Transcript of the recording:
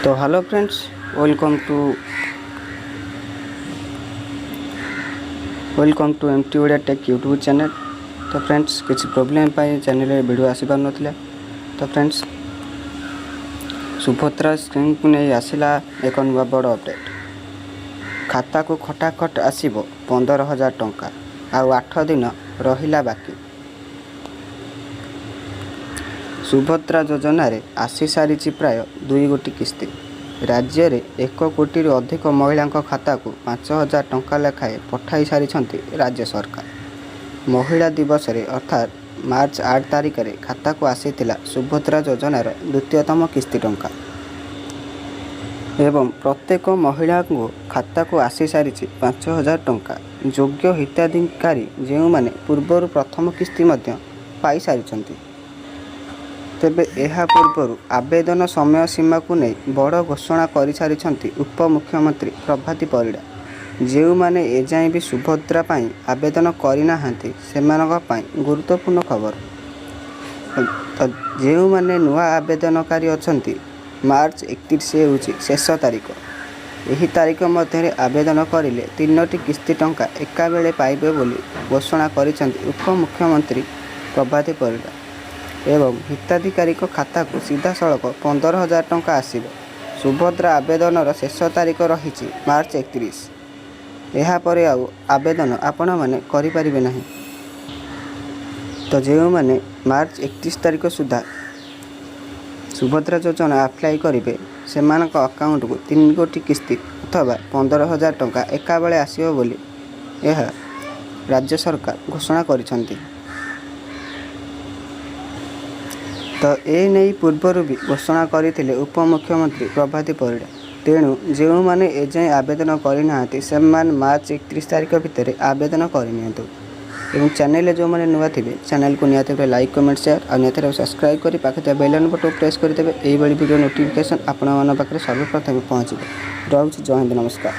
ତ hello friends, welcome to MT Odia Tech YouTube channel। ତ friends, କିଛି problem ପାଇଁ ଚ୍ୟାନେଲ୍ରେ ଭିଡ଼ିଓ ଆସିପାରୁନଥିଲା। ତ ଫ୍ରେଣ୍ଡସ୍, ସୁଭଦ୍ରା ସ୍କିମ୍କୁ ନେଇ ଆସିଲା ଏକ ନୂଆ ବଡ଼ ଅପଡ଼େଟ୍। ଖାତାକୁ ଖଟାଖଟ ଆସିବ 15,000 ଟଙ୍କା। ଆଉ 8 ଦିନ ରହିଲା ବାକି। ସୁଭଦ୍ରା ଯୋଜନାରେ ଆସିସାରିଛି ପ୍ରାୟ 2 ଗୋଟି କିସ୍ତି। ରାଜ୍ୟରେ 1 କୋଟିରୁ ଅଧିକ ମହିଳାଙ୍କ ଖାତାକୁ 5,000 ଟଙ୍କା ଲେଖାଏଁ ପଠାଇ ସାରିଛନ୍ତି ରାଜ୍ୟ ସରକାର। ମହିଳା ଦିବସରେ, ଅର୍ଥାତ୍ ମାର୍ଚ୍ଚ 8 ତାରିଖରେ ଖାତାକୁ ଆସିଥିଲା ସୁଭଦ୍ରା ଯୋଜନାର ଦ୍ୱିତୀୟତମ କିସ୍ତି ଟଙ୍କା ଏବଂ ପ୍ରତ୍ୟେକ ମହିଳାଙ୍କୁ ଖାତାକୁ ଆସିସାରିଛି 5,000 ଟଙ୍କା। ଯୋଗ୍ୟ ହିତାଧିକାରୀ ଯେଉଁମାନେ ପୂର୍ବରୁ ପ୍ରଥମ କିସ୍ତି ମଧ୍ୟ ପାଇସାରିଛନ୍ତି। ତେବେ ଏହା ପୂର୍ବରୁ ଆବେଦନ ସମୟ ସୀମାକୁ ନେଇ ବଡ଼ ଘୋଷଣା କରିସାରିଛନ୍ତି ଉପମୁଖ୍ୟମନ୍ତ୍ରୀ ପ୍ରଭାତୀ ପରିଡ଼ା। ଯେଉଁମାନେ ଏଯାଏଁ ବି ସୁଭଦ୍ରା ପାଇଁ ଆବେଦନ କରିନାହାନ୍ତି, ସେମାନଙ୍କ ପାଇଁ ଗୁରୁତ୍ୱପୂର୍ଣ୍ଣ ଖବର। ତ ଯେଉଁମାନେ ନୂଆ ଆବେଦନକାରୀ ଅଛନ୍ତି, ମାର୍ଚ୍ଚ 31 ହେଉଛି ଶେଷ ତାରିଖ। ଏହି ତାରିଖ ମଧ୍ୟରେ ଆବେଦନ କରିଲେ ତିନୋଟି କିସ୍ତି ଟଙ୍କା ଏକାବେଳେ ପାଇବେ ବୋଲି ଘୋଷଣା କରିଛନ୍ତି ଉପମୁଖ୍ୟମନ୍ତ୍ରୀ ପ୍ରଭାତୀ ପରିଡ଼ା ଏବଂ ହିତାଧିକାରୀଙ୍କ ଖାତାକୁ ସିଧାସଳଖ 15,000 ଟଙ୍କା ଆସିବ। ସୁଭଦ୍ରା ଆବେଦନର ଶେଷ ତାରିଖ ରହିଛି ମାର୍ଚ୍ଚ 31। ଏହାପରେ ଆଉ ଆବେଦନ ଆପଣମାନେ କରିପାରିବେ ନାହିଁ। ତ ଯେଉଁମାନେ ମାର୍ଚ୍ଚ 31 ତାରିଖ ସୁଦ୍ଧା ସୁଭଦ୍ରା ଯୋଜନା ଆପ୍ଲାଏ କରିବେ, ସେମାନଙ୍କ ଆକାଉଣ୍ଟକୁ ତିନି ଗୋଟି କିସ୍ତି ଅଥବା 15,000 ଟଙ୍କା ଏକାବେଳେ ଆସିବ ବୋଲି ଏହା ରାଜ୍ୟ ସରକାର ଘୋଷଣା କରିଛନ୍ତି। ତ ଏ ନେଇ ପୂର୍ବରୁ ବି ଘୋଷଣା କରିଥିଲେ ଉପମୁଖ୍ୟମନ୍ତ୍ରୀ ପ୍ରଭାତୀ ପରିଡ଼ା। ତେଣୁ ଯେଉଁମାନେ ଏଯାଏଁ ଆବେଦନ କରିନାହାନ୍ତି, ସେମାନେ ମାର୍ଚ୍ଚ 31 ତାରିଖ ଭିତରେ ଆବେଦନ କରିନିଅନ୍ତୁ ଏବଂ ଚ୍ୟାନେଲରେ ଯେଉଁମାନେ ନୂଆ ଥିବେ, ଚ୍ୟାନେଲକୁ ନିହାତି ଭାବରେ ଲାଇକ୍, କମେଣ୍ଟ, ସେୟାର ଆଉ ନିହାତି ଭାବରେ ସବସ୍କ୍ରାଇବ୍ କରି ପାଖରେ ଥିବା ବେଲ୍ ବଟନ୍ ପ୍ରେସ୍ କରିଦେବେ। ଏଇଭଳି ଭିଡ଼ିଓ ନୋଟିଫିକେସନ୍ ଆପଣମାନଙ୍କ ପାଖରେ ସର୍ବପ୍ରଥମେ ପହଞ୍ଚିବ। ରହୁଛି, ଜୟ ହିନ୍ଦ, ନମସ୍କାର।